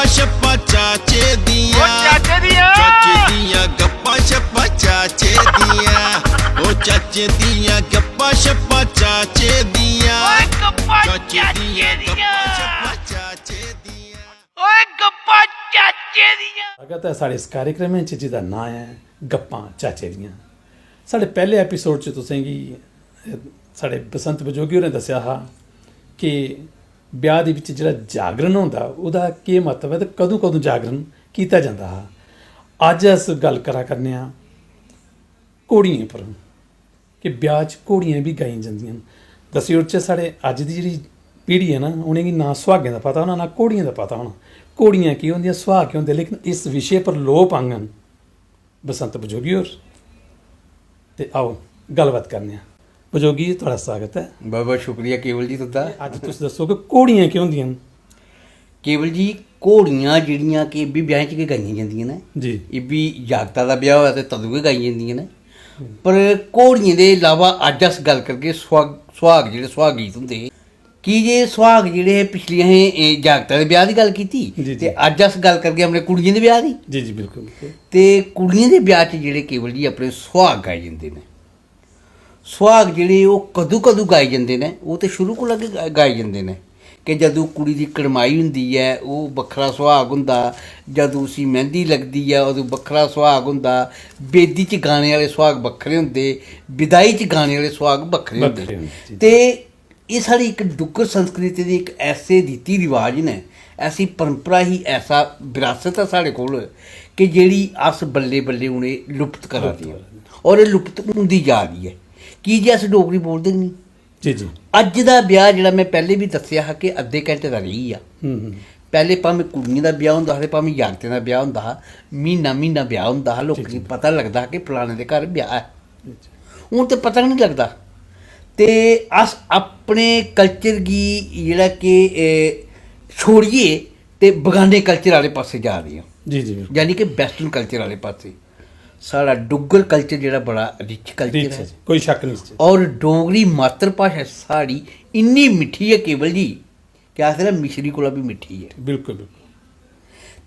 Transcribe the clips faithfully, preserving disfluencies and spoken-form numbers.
शप्पा चाचे दियां, चाचे दियां। चाचे दियां गप्पां शप्पा चाचे दियां, ओ चाचे दियां गप्पां शप्पा चाचे दियां, ओए गप्पां चाचे दियां, गप्पां शप्पा चाचे दियां। ओए गप्पां चाचे दियां। स्वागत ऐ साढ़े इस कार्यक्रम च, जिसदा नांऽ ऐ गप्पां चाचे दियां। साढ़े पैह्ले एपिसोड च तुसेंगी, अ, साढ़े बसंत बजोगी होरें दस्सेआ हा कि ब्याह् दे बिच जेह्ड़ा जागरण होंदा, ओह्दा केह् म्हत्तव ऐ ते कदूं-कदूं जागरण कीता जंदा हा। अज्ज अस गल्ल करा करने आं घोड़ियें पर, कि ब्याह् च घोड़ियां बी गाइयां जंदियां न। दस्सी ओड़चै, साढ़े अज्ज दी जेह्ड़ी पीढ़ी ऐ ना, उ'नेंगी ना सुहागें दा पता होना, ना घोड़ियें दा पता होना। घोड़ियां केह् होंदियां, सुहाग केह् होंदे, लेकिन इस विशे पर लोऽ पाङन बसंत बजोगी होर। ते आओ, गल्लबात करने आं। बजोगी जी, थुआढ़ा स्वागत ऐ। बहुत बहुत शुक्रिया केवल जी तुं'दा। अज्ज तुस दस्सो कि घोड़ियां केह् होंदियां न? केवल जी, घोड़ियां जेह्ड़ियां कि इब्बी ब्याहें च गै गाइयां जंदियां न। जी। इब्बी जागता दा ब्याह् होऐ ते तदूं गै गाइयां जंदियां न। पर घोड़ियें दे इलावा अज्ज अस गल्ल करगे सुहाग, सुहाग जेह्ड़े सुहाग गीत होंदे हे। की जे सुहाग जेह्ड़े हे, पिछली असें, ए, जागता दे ब्याह् दी गल्ल कीती, जी, जी। ते अज्ज अस गल्ल करगे अपने कुड़ियें दे ब्याह् दी। जी, जी, बिल्कुल, बिल्कुल। ते कुड़ियें दे ब्याह् च जेह्ड़े केवल जी अपने सुहाग गाए जंदे न। सुहाग जेह्ड़े ओह् कदूं कदूं गाए जंदे न, ओह् ते शुरू कोला गै गा-, गाए जंदे न कि जदूं कुड़ी दी कड़माई होंदी ऐ, ओह् बक्खरा सुहाग होंदा, जदूं उसी मैंह्दी लगदी ऐ, अदूं बक्खरा सुहाग होंदा, बेदी च गाने आह्ले सुहाग बक्खरे होंदे, बिदाई च गाने आह्ले सुहाग बक्खरे होंदे। बक्खरे होंदे, जी। ते एह् साढ़ी इक डुग्गर संस्कृति दे इक ऐसे रीति रिवाज न, ऐसी परंपरा ही, ऐसा विरासत ऐ साढ़े कोल कि जेह्ड़ी अस बल्लें-बल्लें उ'नें लुप्त करा दे आं। लुप्त करा दे। और एह् लुप्त होंदी जा दी ऐ, की जे अस डोगरी बोलदे गै निं। जी, जी। अज्ज दा ब्याह् जेह्ड़ा में पैह्लें बी दस्सेआ हा कि अद्धे घैंटे दा रेही गेआ। हम्म, हम्म। पैह्लें भामें कुड़ियें दा ब्याह् होंदा हा ते भामें जागतें दा ब्याह् होंदा हा, म्हीना, म्हीना ब्याह् होंदा हा, लोकें गी जी, जी। पता लगदा हा कि फलाने दे घर ब्याह् ऐ। जी, जी। हून ते पता गै निं लगदा। ते अस अपने culture गी जेह्ड़ा कि, ए, छोड़ियै ते बगाने culture आह्ले पासै जा दे आं। जी, जी, बिल्कुल। यानी कि western culture आह्ले पासै। साढ़ा डुग्गर culture जेह्ड़ा बड़ा rich culture rich ऐ। ऐ जी, कोई शक्क निं इस च। और डोगरी मातृभाशा साढ़ी इन्नी मिट्ठी ऐ केवल जी, कि आखदे ना मिश्री कोला बी मिट्ठी ऐ। बिल्कुल, बिल्कुल।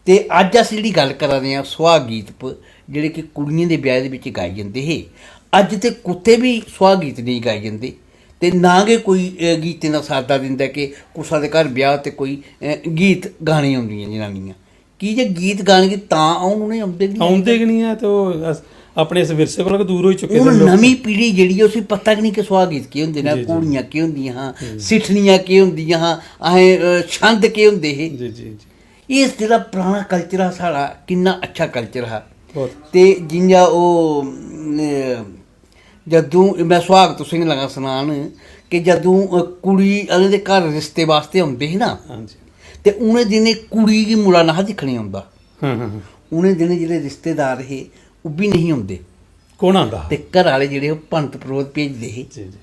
ते अज्ज अस जेह्ड़ी गल्ल करा दे आं सुहाग गीत पर, जेह्ड़े कि कुड़ियें दे ब्याह् दे बिच गाए जंदे हे, अज्ज ते कुतै बी सुहाग गीत नेईं गाए जंदे ते ना गै कोई, अ, गीतें दा साद्दा दिंदा ऐ कि कुसै दे घर ब्याह् ते कोई, अ, गीत गाने औंदियां जनानियां। की जे गीत गाने गी तां औन, उ'नें औंदे गै निं। औंदे गै निं ऐ ते ओह् अस अपने इस विरसे कोला गै दूर होई चुके दे हून लोक। नमीं पीढ़ी जेह्ड़ी ऐ, उसी पता गै निं कि सुहाग गीत केह् होंदे न, जी, जी। घोड़ियां केह् होंदियां हां, हम्म। सिट्ठनियां केह् होंदियां हां, असें, अ, छंद केह् होंदे हे। जी, जी, जी। इस जेह्ड़ा पराना culture हा साढ़ा, किन्ना अच्छा culture हा। बहुत। ते जि'यां ओह्, अ, जदूं, में सुहाग तुसें गी लगा सनान कि जदूं, अ, कुड़ी आह्लें दे घर रिश्ते बास्तै औंदे हे ना, हां जी। ते उ'नें दिनें कुड़ी गी मुड़ा नेहा दिक्खने औंदा। हां, हां, हां। उ'नें दिनें जेह्ड़े रिश्तेदार हे, ओह् बी नेईं औंदे। कौन आंदा हा? ते घर आह्ले जेह्ड़े ओह् पंत परोह्त भेजदे हे। जी, जी, जी, जी।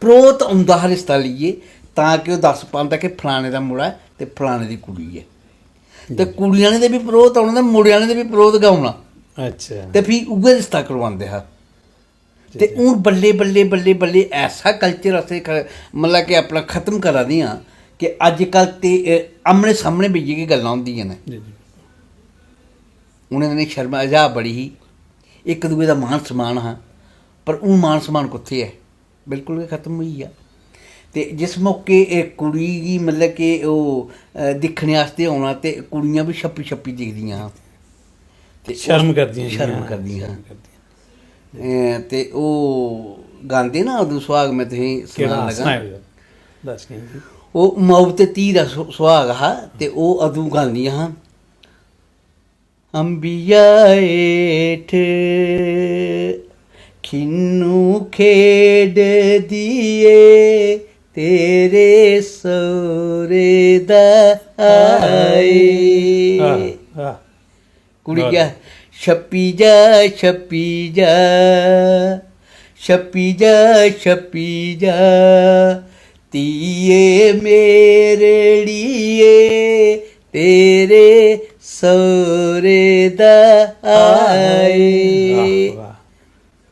परोह्त औंदा हा रिश्ता लेइयै, तां कि ओह् दस्स पांदा कि फलाने दा मुड़ा ऐ ते फलाने दी कुड़ी ऐ। ते जी। कुड़ी आह्लें दे बी परोह्त औना ते मुड़े आह्लें दे बी परोह्त गै औना। अच्छा। ते फ्ही उ'ऐ रिश्ता करोआंदे हा। ते हून बल्लें, बल्लें, बल्लें, बल्लें ऐसा culture असें ख-, मतलब कि अपना खत्म करा दे आं कि अज्जकल ते, अ, आमने-सामने बेहियै गै गल्लां होंदियां न। जी, जी। उ'नें दिनें शर्म हजा बड़ी ही, इक दूए दा मान-सम्मान हा, पर हून मान-सम्मान कुत्थै ऐ? बिल्कुल गै खत्म होई गेआ। ते जिस मौके एह् कुड़ी गी मतलब कि ओह्, अ, दिक्खने आस्तै औना ते कुड़ियां बी छप्पी-छप्पी दिखदियां हां। ते शर्म ओह् करदियां शर्म हियां, करदियां शर्म हां। करदियां। अ, ते ओह् गांदे ना अदूं सुहाग, में तुसेंगी केह्ड़ा? सनान लगा। सनाई ओड़ो दर्शकें गी। ओह् माऊ ते धी दा सु-, सुहाग हा, ते ओह् अदूं गांदियां हां, "अंबिया हेठ खिन्नू खेढदी ए, तेरे सौरे दा आए।" आह, आह। कुड़ी वाह। क्या, "छप्पी जा, छप्पी जा, छप्पी जा, छप्पी जा, धीए मेरड़िए, तेरे सौरे दा आए।" वाह, वाह।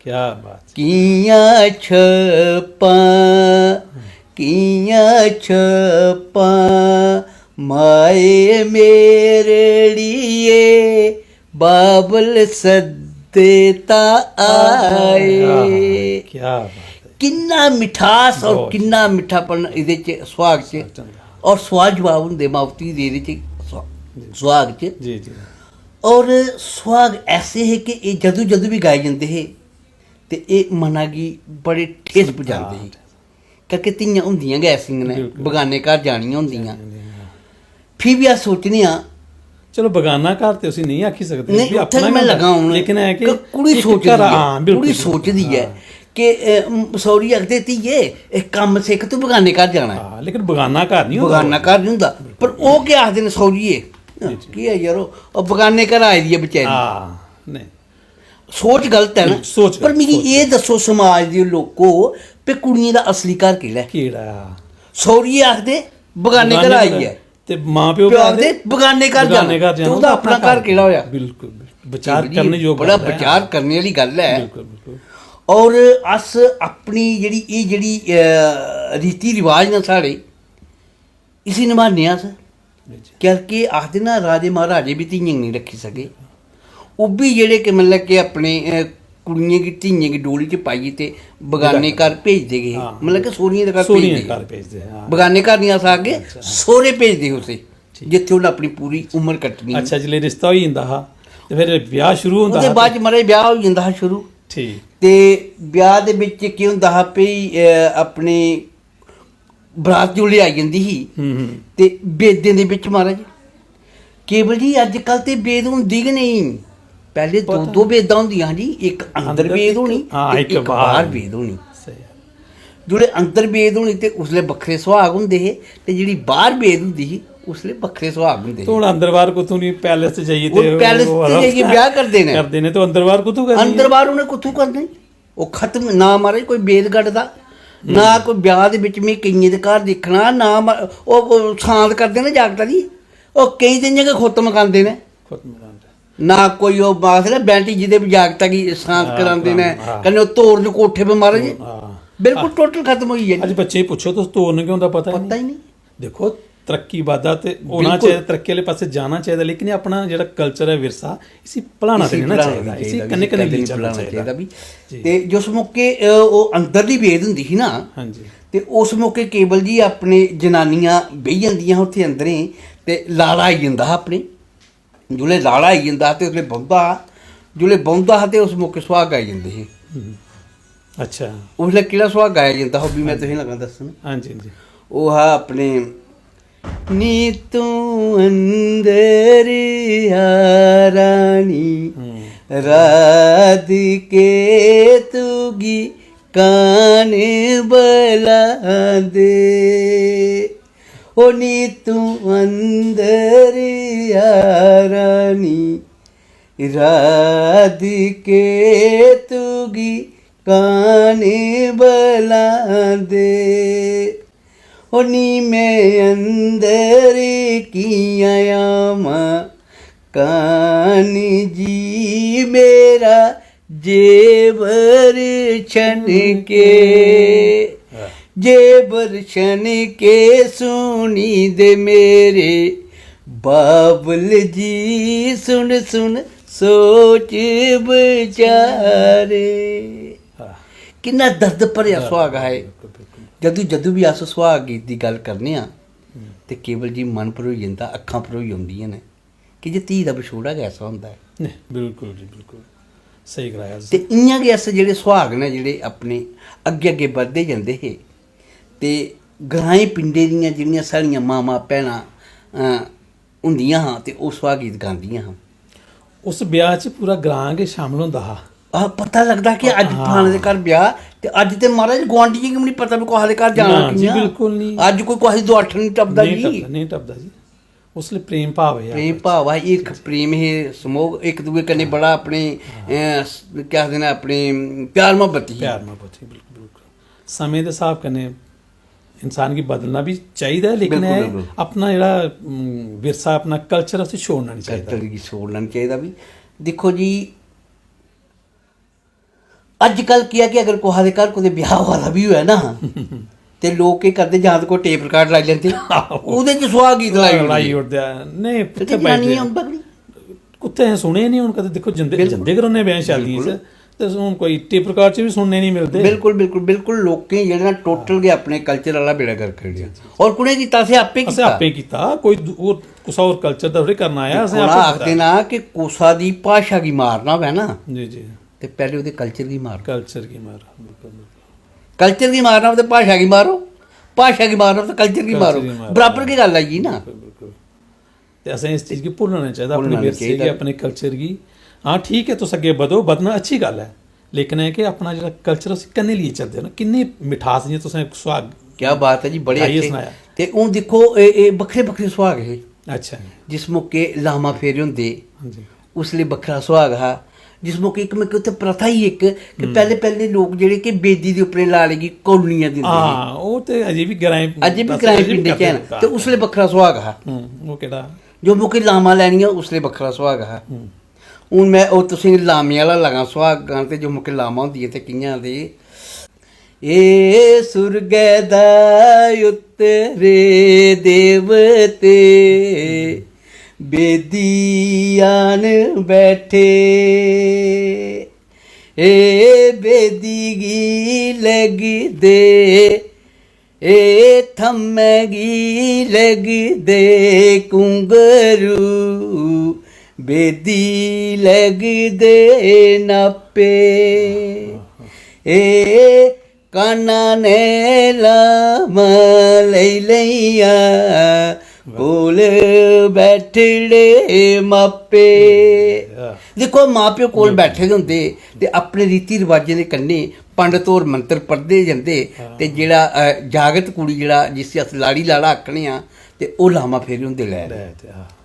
क्या बात। कि'यां छप्पां, कि'यां छप्पां, माए मेरड़िए, बाबल सद्दे तां आए। आहा, क्या बात है। किन्ना मिठास और बहुत। किन्ना मिठापन एह्दे च, सुहाग च। और सुआल जवाब होंदे मावती दे एह्दे च, सुहा-, सुहाग च। जी, जी। और सुहाग ऐसे हे कि एह् जदूं जदूं बी गाए जंदे हे ते एह् मना गी बड़े ठेस पुजांदे हे। हाँ। क्योंकि धियां होंदियां गै ऐसियां न, बिल्कुल। बगाने घर जानियां होंदियां। जानियां होंदियां। फ्ही बी अस सोचने आं, चलो, बगाना घर ते उसी नेईं आखी सकदे, नेईं, भी उत्थै अपना बी में गै होंदा। लगा हून। लेकिन ऐ कि क-, कुड़ी इक सोचदी घरा-, ऐ, हां, बिल्कुल, कुड़ी बिल्कुल। सोचदी ऐ हां। कि, अ, म-, सौह्री आखदे, "धीए, इक कम्म सिक्ख, तूं बगाने घर जाना ऐ।" हां, लेकिन बगाना घर निं होंदा। बगाना घर निं होंदा। पर ओह् केह् आखदे न सौह्रिये? जी, जी। "केह् ऐ यरो, ओह् बगाने घर आई दी ऐ बेचारी।" हां, नेईं। सोच गलत ऐ ना। बिल्कुल, सोच पर गलत, मिगी सोच एह् गलत। दस्सो समाज दे लोको, ते कुड़ियें दा असली घर केह्ड़ा ऐ? केह्ड़ा? सौह्रिये आखदे बगाने घर बगाने आई घर। ऐ। ते मां प्यो प्यो आखदे आखदे बगाने घर बगाने जाना। घर ते जाना, उं'दा अपना घर केह्ड़ा होआ? बिल्कुल, बिल्कुल। विचार करने जोग बड़ा गल्ल ऐ। विचार करने आह्ली गल्ल ऐ। बिल्कुल, बिल्कुल। और अस अपनी जेह्ड़ी, एह् जेह्ड़ी, अ, रीति रिवाज न साढ़े, इसी नभाने अस। बिल्कुल। क्योंकि आखदे ना, राजे महाराजे बी धियें गी नेईं रक्खी सके। ओह् बी जेह्ड़े कि, मतलब कि अपने, अ, कुड़ियें गी, धियें गी डोली च पाइयै ते बगाने घर भेजदे गे। हां। मतलब कि सौह्रियें दे घर सौह्रियें भेजदे। घर भेजदे, हां। बगाने घर निं अस आखगे, अच्छा। सौह्रे भेजदे हे उसे, ठीक। जित्थै उ'न्नै अपनी पूरी उम्र कट्टनी। अच्छा, जिसलै रिश्ता होई जंदा हा ते फिर ब्याह् शुरू होंदा ओह्दे हा बाद ते च, महाराज, ब्याह् होई जंदा हा शुरू। ठीक। ते ब्याह् दे बिच केह् होंदा हा भई, अ, अपने बरात जोल्लै आई जंदी ही हम्म, हम्म। ते बेदें दे बिच, महाराज, केवल जी, अज्जकल ते बेद होंदी गै नेईं। पैह्ले दो पता दो बेदां होंदियां हियां जी, इक अंदर अंदर बेद इक, होनी हां, ते इक इक बाह्र। बाह्र बेद होनी। स्हेई। जेल्लै अंदर बेद होनी ते उसलै बक्खरे सुहाग होंदे हे, ते जेह्ड़ी बाह्र बेद होंदी ही, उसलै बक्खरे सुहाग होंदे हे। ते हून अंदर बाह्र कुत्थूं निं, पैलेस च जाइयै ते हून पैलेस ओह् च जाइयै ब्याह् करदे न। करदे न, ते अंदर बाह्र कुत्थूं करनी? अंदर बाह्र उ'नें कुत्थूं करनी? ओह् खत्म, ना महाराज कोई बेद गढ़दा, ना कोई ब्याह् दे बिच में केइयें दे घर दिक्खना, ना म-, ओह्, ओह् सांत करदे न जागता दी, ओह् केईं ते इ'यां गै खुत्त मकांदे न। खुत्त मकांदे। ना कोई ओह् आखदे ना बैंटी, जेह्दे बी जागता गी सांत हां, करांदे न, हां। कन्नै ओह् तोरन कोठे पर, महाराज, हां। बिल्कुल टोटल खत्म होई गेआ जी। अज्ज बच्चे गी पुच्छो तुस, तोरन केह् होंदा, पता गै पता नेईं। गै नेईं। दिक्खो, तरक्की बाद्धा ते होना बिल्कुल। चाहिदा, तरक्की आह्ले पासै जाना चाहिदा, लेकिन एह् अपना जेह्ड़ा कल्चर ऐ, विरसा, इसी भुलाना ते इसी नेईं ना भुलाना चाहिदा, नेईं इसी चाहिदा कन्नै जी, कन्नै कदें लेई निं जाना भुलाना चाहिदा। चाहिदा बी। जी। ते जिस मौके, अ, ओह् अंदर दी बेद होंदी ही ना, हां जी। ते उस मौके केवल जी अपने जनानियां बेही जंदियां हां उत्थै अंदरें, ते लाड़ा आई जंदा हा अपने। जिसलै लाड़ा आई जंदा हा ते उसलै बौंह्दा हा, जिसलै बौंह्दा हा ते उस मौके सुहाग गाए जंदे हे। हम्म। अच्छा। उसलै केह्ड़ा सुहाग गाया जंदा हा, ओह् बी में हां जी। तुसेंगी लगा दस्सन। हां जी, हां जी। ओह् हा अपने, "नी तूं अंदर आ रानी, हम्म। राधिके तुगी कान बलांदे।" ओ नी तूं अंदर आ रानी, राधिके तुगी कान बलांदे। ओ नी मैं अंदर कियां आवां, कान जी मेरा जेवर छनके, वाह। जेवर छनके सुनी दे मेरे बाबल जी, सुन सुन सोच विचारे। वाह। किन्ना दर्द भरेआ वाह, सुहाग हा एह्। बिल्कुल, बिल्कुल। जदू, जदू बी अस सुहाग गीत दी गल्ल करने आं, हम्म। ते केवल जी मन भरोई जंदा, अक्खां भरोई औंदियां न। की जे धी दा बछोड़ा गै ऐसा होंदा ऐ। नेईं, बिल्कुल जी, बिल्कुल। स्हेई गलाया तुसें। ते इ'यां गै अस जेह्ड़े सुहाग न, जेह्ड़े अपने अग्गें अग्गें बधदे जंदे हे, ते ग्राएं पिंडें दियां जेह्ड़ियां साढ़ियां मावां भैनां, अ, होंदियां हां, ते ओह् सुहाग गीत गांदियां हां। उस ब्याह् च पूरा ग्रां गै शामिल होंदा हा। आ, पता लगदा कि अज्ज हां। फलाने दे घर ब्याह्, ते अज्ज ते, महाराज, गुआंढियें गी बी निं पता भी कुसै दे घर जाना ना जी, कि'यां। बिल्कुल निं। अज्ज कोई कुसै दी दुआठन निं टपदा नेईं जी। टपदा, नेईं टपदा जी। उसलै प्रेम भाव हे प्रेम आपस च। भाव हा, हिरख प्रेम हे, समोग, इक दूए कन्नै हां। बड़ा अपने, हां। अ, स-, केह् आखदे न, अपने प्यार मुहब्बत ही। प्यार मुहब्बत ही, बिल्कुल, बिल्कुल। समें दे स्हाब कन्नै इंसान गी बदलना बी चाहिदा ऐ, लेकिन बिल्कुल, एह् बिल्कुल। अपना जेह्ड़ा, उम, विरसा, अपना कल्चर, उसी छोड़ना निं चाहिदा। कल्चर गी छोड़ना निं चाहिदा बी। दिक्खो जी, अजकल केह् ऐ कि अगर कुसै दे घर कुतै ब्याह् होआ दा बी होऐ ना, ते लोक केह् करदे, जां ते कोई टेप रिकार्ड लाई लैंदे, ओह्दे च सुहाग गीत लाई ओड़दे। लाई ओड़दे आ। नेईं, ते कुत्थै जनानियां पाई बगड़ी। कुत्थै असें सुने निं हून कदें। दिक्खो, जंदे बिल्कुल। जंदे गै रौह्ने ब्याहें शादियें च, ते हून कोई टेप रिकार्ड च बी सुनने निं मिलदे। बिल्कुल बिल्कुल बिल्कुल। लोकें जेह्ड़ा ना टोटल गै अपने कल्चर आह्ला बेड़ा गर्क करी ओड़ेआ। और कु'नें कीता? असें आपे असें कीता। आपे कीता। कोई दू- होर कुसै होर कल्चर दा थोड़ी करना आया, असें थोड़ा आपे आखदे ना कि कुसा दी भाशा गी मारना होऐ ना, कीता। जी जी। ते पैह्ले ओह्दे कल्चर गी मारो। कल्चर गी मारो, बिल्कुल बिल्कुल। कल्चर गी मारना होऐ ते भाशा गी मारो, भाशा गी मारना होऐ ते कल्चर गी मारो। कल्चर गी मारो। बराबर गै गल्ल आई गेई ना। बिल्कुल बिल्कुल। ते असें इस चीज गी भुल्लना निं चाहिदा, अपने भुल्लना निं विरसे गी, चाहिदा। अपने कल्चर गी। हां, ठीक ऐ, तुस अग्गें बधो, बधना अच्छी गल्ल ऐ, लेकिन एह् कि अपना जेह्ड़ा कल्चर, उसी कन्नै लेइयै चलदे न। किन्नी मिठास, जि'यां तुसें सुहाग क्या बात है जी, बड़े गाइयै अच्छे। सनाया। ते हून दिक्खो, एह् एह् बक्खरे बक्खरे सुहाग हे। अच्छा। जिस मौके लामा फेरे होंदे, हां जी। उसलै बक्खरा सुहाग हा। जिस मौके इक, मैं उत्थै प्रथा ही इक कि पैह्ले पैह्ले लोक जेह्ड़े कि बेदी दे उप्परे लाड़े गी कौलियां दिंदे हे। हां, ओह् ते अजें बी ग्राएं अज्ज बी पासै ग्राएं अजें बी पिंडें च करदे हैन। न। ते उसलै बक्खरा सुहाग हा। हूं, ओह् केह्ड़ा? जो मौके लामा लैनियां, उसलै बक्खरा सुहाग हा। हून मैं ओह् तुसेंगी लामे आह्ला लगां सुहाग गान, ते जो मौके लामा होंदी ऐ ते कि'यां आंदे। ए सुरगै दा उतरे देवते, बेदी आन बैठे। ए बेदी गी लगदे, ए थम्मै गी लगदे कुंगरू, बेदी लगदे नापे। ए काना ने लामा लेई लेइया, कोल बैठड़े मापे। दिक्खो, मां प्यो कोल बैठे दे होंदे ते अपने रीति रवाजें दे कन्नै पंडत होर मंत्र पढ़दे जंदे ते जेह्ड़ा, अ, जागत कुड़ी, जेह्ड़ा, जिसी अस लाड़ी लाड़ा आखने आं, ते ओह् लामा फेरे होंदे लै दे। लै ते, हां।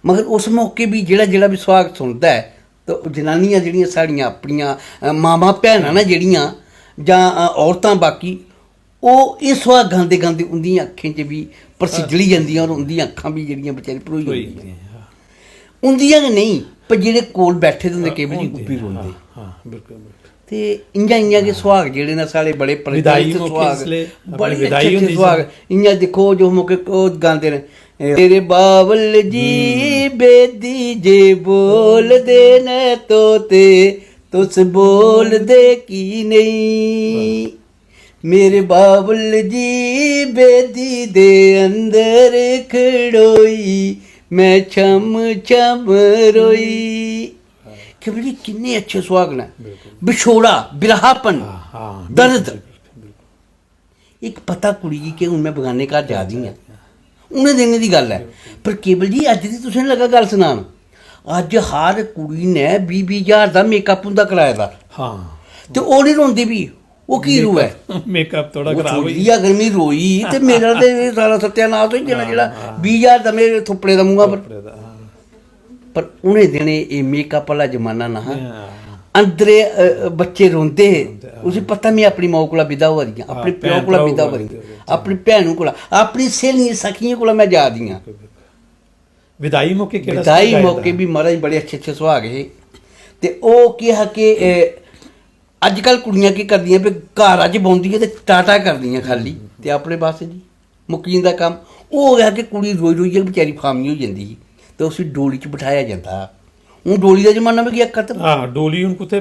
मगर उस मौके बी जेह्ड़ा, जेह्ड़ा बी सुहाग सुनदा ऐ, ते ओह् जनानियां जेह्ड़ियां साढ़ियां अपनियां, अ, मावां भैनां न जेह्ड़ियां, जां, अ, औरतां बाकी, ओह् एह् सुहाग गांदे गांदे उं'दियां अक्खें च बी परसिज्जली जंदियां और उं'दियां अक्खां बी जेह्ड़ियां बचैरी भरोई होई जंदियां। जंदियां, हां। उं'दियां गै नेईं, पर जेह्ड़े कोल बैठे दे होंदे, केईं बारी ओह् बी होंदे, रोंदे। हां, हां, बिल्कुल बिल्कुल। ते इ'यां इ'यां गै सुहाग जेह्ड़े न साढ़े बड़े विदाई प्रचलित मौके सुहाग, इसलै अपनी बड़े विदाई अच्छे अच्छे होंदी सुहाग। इ'यां दिक्खो, जो मौके ओह् गांदे न, "ए, तेरे बावल जी बेदी जे बोलदे न तोते, तुस बोलदे की नेईं? मेरे बावल जी बेदी दे अंदर खड़ोई, मैं छम छम रोई।" केवल जी, किन्ने अच्छे सुहाग न। बिछोड़ा, बिरहापन, हां, हां, दर्द। बिल्कुल, बिल्कुल। इक पता कुड़ी गी कि हून मैं बगाने घर जा दी आं, उ'नें दिनें दी गल्ल ऐ। पर केवल जी, अज्ज दी तुसें लगा गल्ल सनान, अज्ज हर कुड़ी ने बीह् बीह् ज्हार दा मेकअप उं'दा कराए दा। हां। ते ओह् निं रोंदी भी, ओह् की रोऐ? मेकअप थोड़ा ओह् खराब होई छोड़ी, अगर मी रोई ते मेरा ते सारा सत्यानाश होई जाना, जेह्ड़ा बीह् ज्हार दा मेरे थुप्पड़े दा मूंहा पर। कपड़े दा, हां। पर उ'नें दिनें एह् मेकअप आह्ला जमाना ना हा। हां। अंदरे, अ, बच्चे रोंदे हे, उसी पता, में अपनी माऊ कोला विदा होआ दी आं, अपने हां, प्यो भैन कोला भ्राऊ विदा कोला होआ दी आं, विदा होआ दी आं। अपने भैनू कोला, अपनी स्हेलियें सखियें कोला मैं जा दी आं। विदाई मौके केह्ड़ा विदाई सुहाग गाए मौके दा? भी महाराज बड़े अच्छे अच्छे सुहाग हे। ते ओह् केह् हा कि, ए, अज्जकल कुड़ियां केह् करदियां, भी घर अज्ज बौंह्दियां ते टाटा करदियां खाल्ली, ते अपने पास्सै जी मुक्की जंदा कम्म। ओह् होआ कि कुड़ी रोई रोइयै बेचारी फामी होई जंदी ही, ते उसी डोली च बठाया जंदा हा। हून डोली दा जमाना बी गेआ खत्म। हां, डोली हून कुत्थै?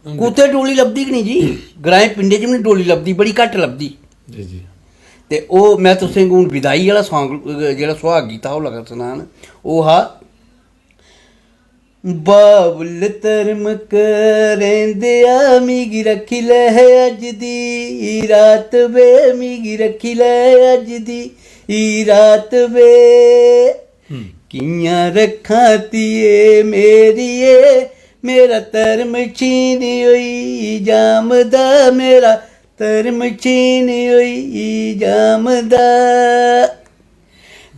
कुत्थै डोली लभदी गै निं जी, ग्राएं पिंडें च बी निं डोली लभदी, बड़ी घट्ट लभदी। जी जी। ते ओह् में तुसें गी हून विदाई आह्ला सांग, जेह्ड़ा सुहाग गीत हा, ओह् लगा सनान। ओह् हा, "बाबल धर्म करेंदेआ, मिगी रक्खी लै अज्ज दी रात वे, मिगी रक्खी लै अज्ज दी रात वे।" कि'यां रक्खां धीए मेरिये, मेरा धर्म छीन होई जामदा, मेरा धर्म छीन होई जामदा।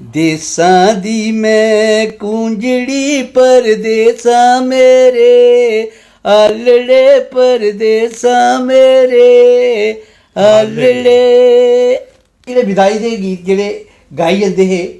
देसां दी में कूंजड़ी, परदेसां मेरे आलड़े, परदेसां मेरे आलड़े। जेह्ड़े विदाई दे गीत जेह्ड़े गाई जंदे हे,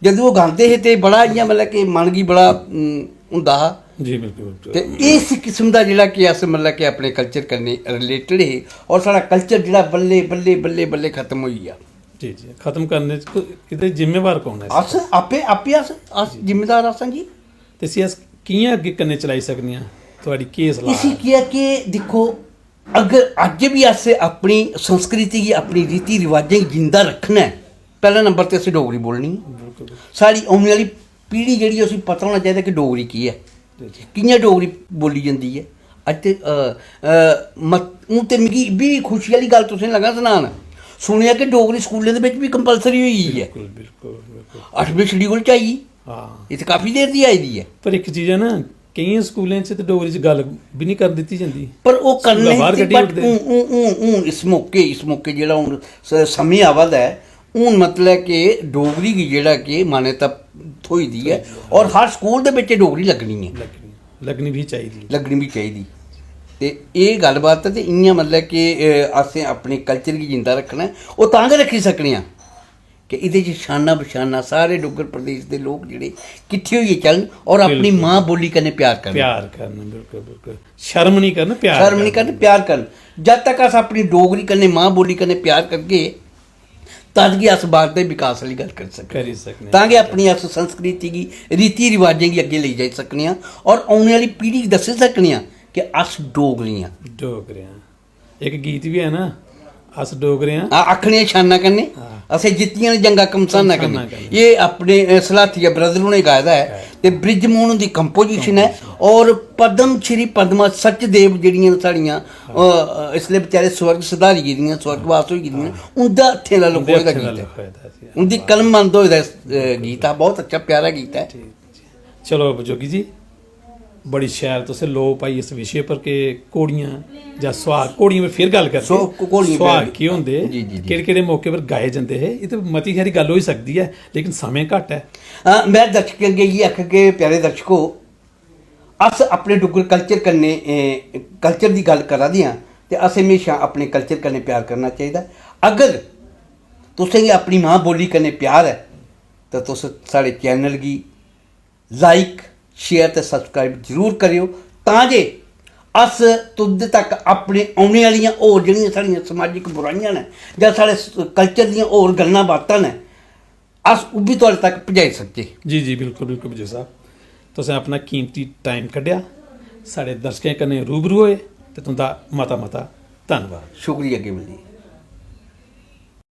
जदूं ओह् गांदे हे ते बड़ा इ'यां, मतलब कि मन गी बड़ा, उम, होंदा हा। जी, बिल्कुल, बिल्कुल। ते इस किस्म दा जेह्ड़ा कि अस, मतलब कि, अपने कल्चर कन्नै रिलेटेड हे, और साढ़ा कल्चर जेह्ड़ा बल्ले बल्ले बल्ले बल्ले खत्म होई गेआ। जी, जी, खत्म करने च को-, एह्दे जिम्मेवार कौन ऐ? अस आपे, आपे अस, अस जिम्मेदार अस आं जी। ते इसी अस कि'यां अग्गें कन्नै चलाई सकने आं? थुआढ़ी केह् सलाह इसी ऐ? केह् ऐ कि दिक्खो, अगर अज्ज बी अस अपनी संस्कृति गी, अपनी रीति रिवाजें गी जिंदा रक्खना ऐ, पैह्ला नंबर ते असें डोगरी बोलनी ऐ। बिल्कुल। साढ़ी औने आह्ली पीढ़ी जेह्ड़ी, उसी पता होना चाहिदा कि डोगरी केह् ऐ, जी, जी। कि'यां डोगरी बोली जंदी ऐ। अज्ज ते, अ, अ, मत-, हून ते मिगी इब्बी खुशी आह्ली गल्ल तुसें लगा सनान, सुनेआ कि डोगरी स्कूलें दे बिच बी कंपलसरी होई गेई ऐ। बिल्कुल, बिल्कुल, बिल्कुल। अठमें शेड्यूल च आई गेई। हां। इत्थै काफी देर दी आई दी ऐ। पर इक चीज ऐ ना, केइयें स्कूलें च ते डोगरी च गल्ल बी निं करन दित्ती जंदी। पर ओह् स्कूला करने बाह्र दी, कड्ढी but ओड़दे। हून, हून, हून, हून इस मौके, इस मौके जेह्ड़ा हून स-, समें आवा दा ऐ, हून मतलब कि डोगरी गी जेह्ड़ा कि मान्यता थ्होई दी ऐ, और हर स्कूल दे बिच डोगरी लग्गनी ऐ। लग्गनी, लग्गनी बी चाहिदी। लग्गनी बी चाहिदी। ते एह् गल्लबात ऐ, ते इ'यां मतलब कि, अ, असें अपने कल्चर गी जिंदा रक्खना ऐ, ओह् तां गै रक्खी सकने आं कि एह्दे च शाना बशाना सारे डुग्गर प्रदेश दे लोक जेह्ड़े किट्ठे होइयै चलन और अपनी बिल्कुल। मां बोली कन्नै प्यार करन। प्यार करन, बिल्कुल, बिल्कुल। शर्म निं करन, प्यार शर्म निं करन। करन, प्यार करन। जद तक अस अपनी डोगरी कन्नै, मां बोली कन्नै प्यार करगे, तद गै अस भारत दे विकास आह्ली गल्ल करी सकने। करी सकने। तां गै अपनी अस संस्कृति गी, रीति रिवाजें गी अग्गें लेई जाई सकने आं और औने आह्ली पीढ़ी गी दस्सी सकने आं कि अस डोगरे आं। डोगरे आं। इक गीत बी है ना, "अस डोगरे आं।" आ-, आखने आं शाना कन्नै, हां। "असें जित्तियां न जंगां घमसाना कन्नै।" घमसाना कन्नै। एह् अपने, अ, सलाथिया ब्रदर होरें गाए दा ऐ। ते बृजमोहन हुंदी कंपोजिशन ऐ। और पद्म श्री पद्मा सचदेव जेह्ड़ियां न साढ़ियां, हां। अ, अ, इसलै बेचारे स्वर्ग सधारी गेदियां, स्वर्गवास होई गेदियां, हां। उं'दे हत्थें दा उं'दे लखोए दा हत्थें दा गीत ऐ। लखोए दा जी। उं'दी कलम बंद होए दा, अ, गीत हा, बहुत अच्छा प्यारा गीत ऐ। ठीक, ठीक। चलो जोगी जी, बड़ी शैल तुसें लोऽ पाई इस विशे पर कि घोड़ियां जां सुहाग, घोड़ियें पर फिर गल्ल करगे। सो, घोड़ियें पर सुहाग केह् होंदे, जी, जी, जी। केह्ड़े-केह्ड़े मौके पर गाए जंदे हे, एह् ते मती हारी गल्ल होई सकदी ऐ, लेकिन समें घट्ट ऐ। हां, में दर्शकें अग्गें इ'यै आखग कि प्यारे दर्शको, अस अपने डुग्गर कल्चर कन्नै, ए, कल्चर दी गल्ल करा दे आं ते असें म्हेशां अपने कल्चर कन्नै प्यार करना चाहिदा। अगर तुसें गी अपनी मां बोली कन्नै प्यार ऐ, तां तुस साढ़े चैनल गी लाइक, शेयर ते सब्सक्राइब जरूर करेओ, तां जे अस तुं'दे तक अपने औने आह्लियां होर जेह्ड़ियां साढ़ियां समाजिक बुराइयां न जां साढ़े स-, कल्चर दियां होर गल्लां बातां न, अस ओह् बी थुआढ़े तक पजाई सकचै। जी, जी, बिल्कुल, बिल्कुल, विजय साहब। तुसें अपना कीमती टाइम कड्ढेआ, साढ़े दर्शकें कन्नै रूबरू होए ते तुं'दा मता, मता धन्नवाद। शुक्रिया, केवल जी।